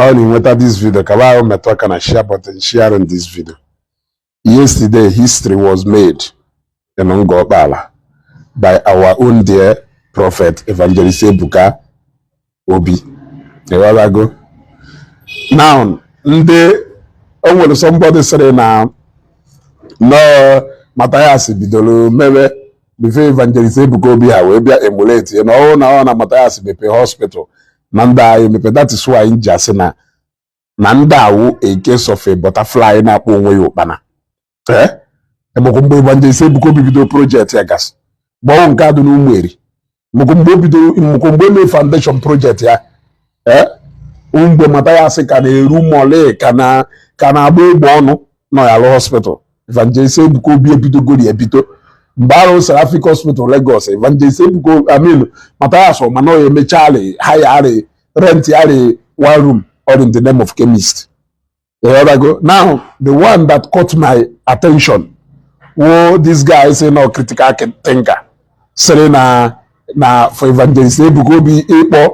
Ọ na-enweta this video ka ahụ metụ aka na share button, sharing this video. Yesterday, history was made in Ngor by our own dear prophet, Evangelist Ebuka Obi. Ịghọtago? Now, ndị o nwere, somebody sịrị na nọọ Mathias bidoro mewe before Evangelist Ebuka Obi ha wee bịa emulate ya, na ọ na ọ na Mathias mepee hospital na ndị anyị mepe. That is why m ji asị na ndị awụ a case of a butterfly na-akpọ onwe ya ụkpana. Ee, emekwa mgbe Evangelist Ebuka Obi bidoro project ya gasị gbanwe nke a dị n'Ụmụeri, mgbe mgbe o bidoro, mgbe o mee foundation project ya, ee, mgbe Mathias ka na-eru mọle ka na-agba egbe ọnụ nọ ya alụ hospital. Evangelist Ebuka Obi ebidogori ebido mgbe arụ Seraphic Hospital, Lagos. Evangelist Ebuka, I mean Mathias, mana ọ emecharị ha ya arị rent arị one room or in the name of chemist. Ịghọtago? Now, the one that caught my attention wo this guy say no critical thinker sịrị na for Evangelist Ebuka Obi ịkpọ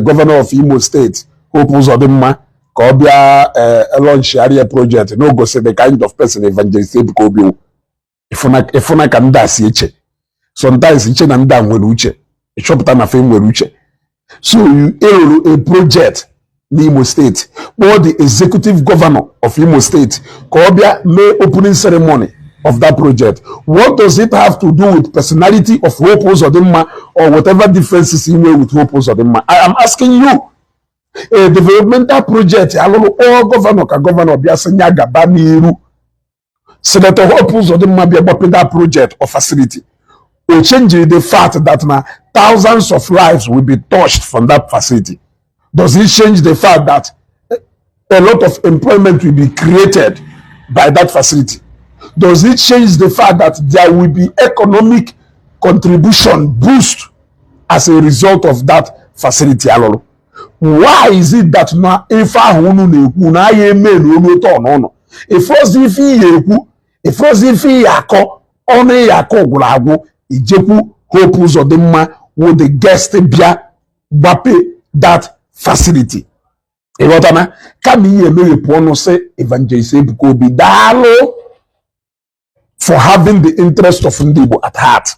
governor of Imo State, Hope Uzodimma, ka ọ bịa launch area project, na o gosi the kind of person Evangelist Ebuka Obi wụ. Ịfụna ka ndị a si eche sometimes, iche na ndị a nwere uche, ịchọpụta na fe nwere uche. So you ịrụrụ a project n'Imo State, kpọọ the executive governor of Imo State ka ọ bịa mee opening ceremony of that project. What does it have to do with personality of Hope Uzodimma or whatever differences he nwere with Hope Uzodimma? I am asking you. A developmental project alụrụ, kpọọ governor ka governor bịa sị ya gaba n'iru. Senator Hope Uzodimma bịa gbape that project or facility, o change the fact that na thousands of lives will be touched from that facility? Does it change the fact that a lot of employment will be created by that facility? Does it change the fact that there will be economic contribution boost as a result of that facility alụrụ? Why is it that na ife ahụ unu na-ekwu na aya eme na olu otu ọnụnọ ifrozi ife ihe ekwu, ifrozi ife ihe akọ ọnụ ihe akọ gwụrụ agwụ, ijekwu Hope Uzodimma wụ the guest bịa gbape that facility? Ịghọtana? Kama ihe emeghepụ ọnụ sị Evangelist Ebuka Obi daalụ for having the interest of ndị Igbo at heart,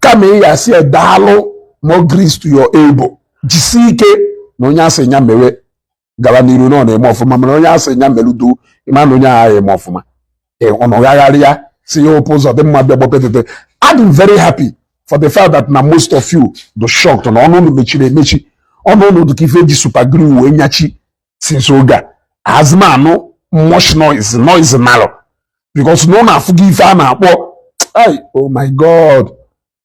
kama ị ya asị ya daalụ, more grease to your elbow, jisie ike na onye asị ya mewe gara n'iru na ọ na-eme ọfụma, mana onye asị ya meludo, ịma na onye agha eme ọfụma ọ nọgagharị ya si ya Hope Uzodimma bịa gbapetete. I'm very happy for the fact that na most of you do shocked na ọnụ unu mechiri emechi, ọnụ unu dịka ife eji super glue wee nyachi since oge a azụmanụ much noise noise nalụ, because na ọ na-afụgo ife a na-akpọ ai. Oh my God,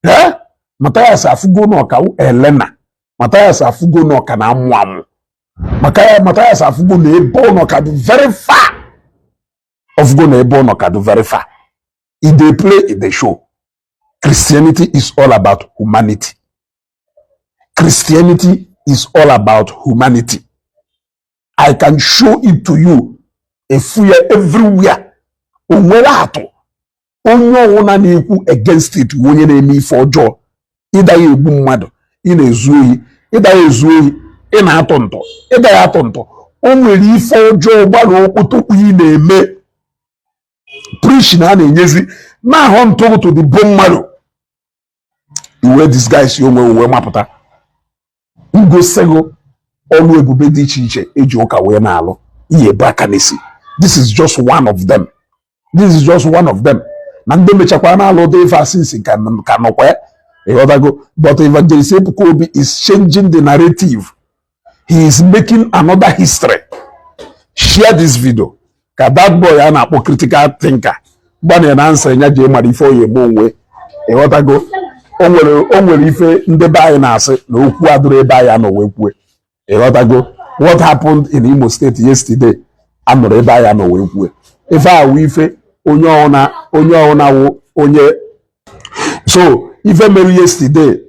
eh, Mathias afụgo na ọka Elena, Mathias afụgo na ọka na-amụ amụ maka ya. Mathias afụgo na ebe ọ nọ ka dị very far, ọfụgo na ebe ọ nọ ka dị very far. E dey play, e dey show. Christianity is all about humanity. Christianity is all about humanity. I can show it to you efu ya everywhere. O nwere atụ onye ọwụna na-ekwu against it bụ onye na-eme ife ọjọọ. Ịda ya egbu mmadụ, ị na-ezu ohi, ịda ya ezu ohi, ị na-atụ ntọ, ịda ya atụ ntọ. O nwere ife ọjọọ gbara okpotokpu ị na-eme. Preach na a na-enyezi na-ahụ ntụ to the bone marrow, iwe disguise onwe uwe mapụta ngosigo ọrụ ebube dị iche iche eji ụka wee na-alụ ihe ebe aka n'isi. This is just one of them. This is just one of them. Na ndị mechakwara na-alụ ụdị ife asinsi ka nọkwa ya. Ịghọtago? But Evangelist Ebuka Obi is changing the narrative. He is making another history. Share this video ka that boy a na-akpọ critical thinker gbanye na nsị ya ji mara ife oyi eme onwe. Ịghọtago? O nwere ife ndị be anyị na-asị na okwu adịrị ebe anyị anọ wee kwue. Ịghọtago? What happened in Imo State yesterday anọrọ ebe anyị anọ wee kwue ife awụ ife onye ọwụna, onye ọwụna wụ onye. So ife mere yesterday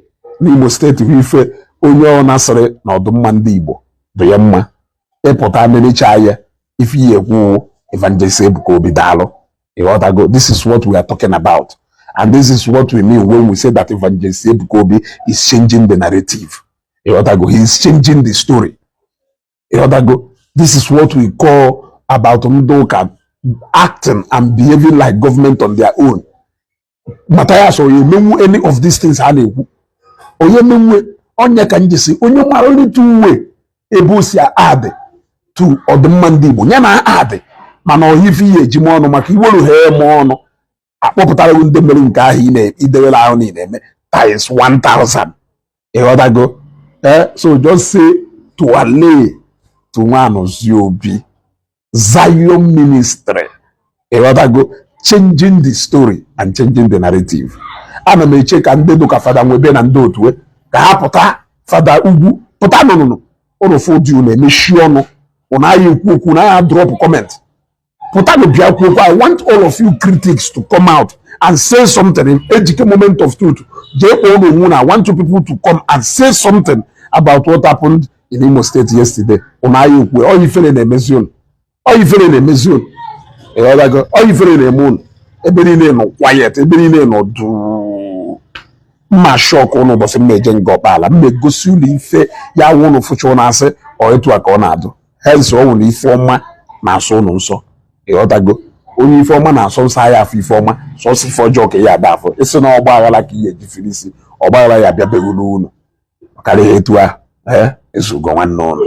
n'Imo State bụ ife onye ọwụna sịrị na ọdụmma ndị Igbo dị ya mma ịpụta nenecha ya ife ihe ekwu. Evangelist Ebuka Obi, daalụ. Ịghọtago? This is what we are talking about, and this is what we mean when we say that Evangelist Ebuka Obi is changing the narrative. Ịghọtago? He is changing the story. Ịghọtago? This is what we call about ndị ụka acting and behaving like government on their own. Matthias onye emenwu any of these things ha na-ekwu, onye emenwu onye ka njisi onye mara little uwe ebe o si adị to ọdịmma ndị Igbo ya na adị, mana ọha ife ihe eji m ọnụ maka iweru ha eme ọnụ akpọpụtara ndị mere nke ahụ ị na-idewere ahụ na ị na-eme times 1000. Ịghọtago? Eh, so just say to ale to Nwanọzie Obi Zion Ministry. Ịghọtago? Changing the story and changing the narrative. Ana m eche ka ndị dụka Fada Nwebe na ndị otu ka ha pụta. Fada Ugwu pụta nụnụnụ ụnụ fụ dị unu emechi ọnụ, ụnụ agha ekwu okwu na agha drop comment. Pụtanụ bịa kwuo okwu. I want all of you critics to come out and say something in Ejike Moment of Truth. Jee kpọọ unu onwe unu. I want you people to come and say something about what happened in Imo State yesterday. Ụnụ agha ekwu. Ọ ifere na-emezi unu, ọ ifere na-emezi unu. Ịghọtago? Ọ ifere na-eme unu. Ebe niile nọ quiet, ebe niile nọ duu. Mma shock ụnụ ụbọchị m na-eje nga ọkpala m na-egosi ụlọ ife ya wụ ụnụ fụcha ụnụ asị ọ etu a ka ọ na-adụ. Hence ọ nwere ife ọma na-asọ ụnụ nsọ. Ịghọtago? Onye ife ọma na-asọ nsọ anya afọ ife ọma, sọsọ ife ọjọọ ka ya ada afọ. Isi na ọgba aghara ka ihe ejifiri isi ọgba aghara ya abịabeghị n'ụlọ karịa etu ahụ. Ee, ezugo nwanne ụnụ.